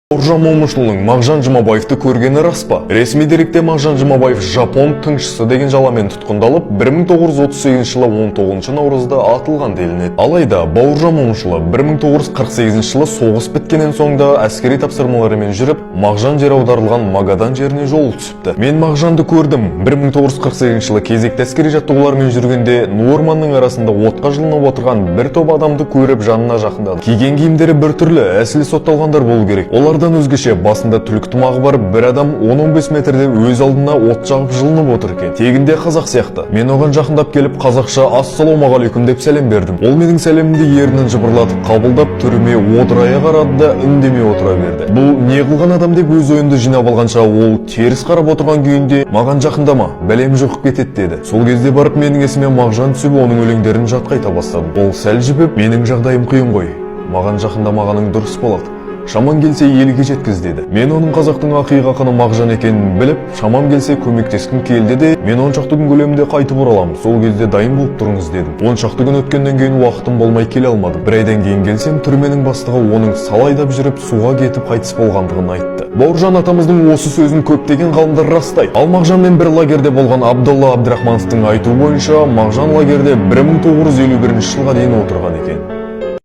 Бауыржан Момышұлының Мағжан Жұмабаевты көргені рас па? Ресми деректе Мағжан Жұмабаев жапон тыңшысы деген жаламен тұтқындалып, 1938 жылы 19 наурызда атылған делінеді. Алайда Бауыржан Момышұлы 1948 жылы соғыс біткеннен соң да әскери тапсырмалармен жүріп, Мағжан жер аударылған Магадан жеріне жол түсіпті. Мен Мағжанды көрдім. 1948 жылы кезекті әскери жаттығулармен жүргенде ну орманның арасында отқа жылынып отырған бір топ адамды көріп, жанына жақындадым. Киген киімдері бір түрлі, әсілі сотталғандар болу керек. Олардан өзгеше басында түлкі тымағы бар бір адам 10-15 метрде өз алдына от жағып жылынып отыр екен. Тегінде қазақ сияқты. Мен оған жақындап келіп, қазақша «Ассалаумағалейкум» деп сәлем бердім. Ол менің сәлемімді ернін жыбырлатып қабылдап, түріме одырая қарады да, үндемей отыра берді. Бұл не қылған адам деп өз ойымды жинап алғанша, ол теріс қарап отырған күйінде: «Маған жақындама, бәлем жұғып кетеді», – деді. Сол кезде барып менің есіме Мағжан түсіп, оның өлеңдерін жатқа айта бастадым. Ол сәл жібіп: «Менің жағдайым қиын ғой, маған жақындамағаның дұрыс болады, шамаң келсе, елге жеткіз», – деді. Мен оның қазақтың ақиық ақыны Мағжан екенін біліп, шамам келсе көмектескім келді де: «Мен 10 шақты күн көлемінде қайтып ораламын, сол кезде дайын болып тұрыңыз», – дедім. 10 шақты күн өткеннен кейін уақытым болмай келе алмадым. Бір айдан кейін келсем, түрменің бастығы оның сал айдап жүріп суға кетіп қайтыс болғандығын айтты. Бауыржан атамыздың осы сөзін көптеген ғалымдар растайды. Ал Мағжанмен бір лагерде болған Абдолла Абдрахмановтың айтуы бойынша, Мағжан лагерде 1951 жылға дейін отырған екен.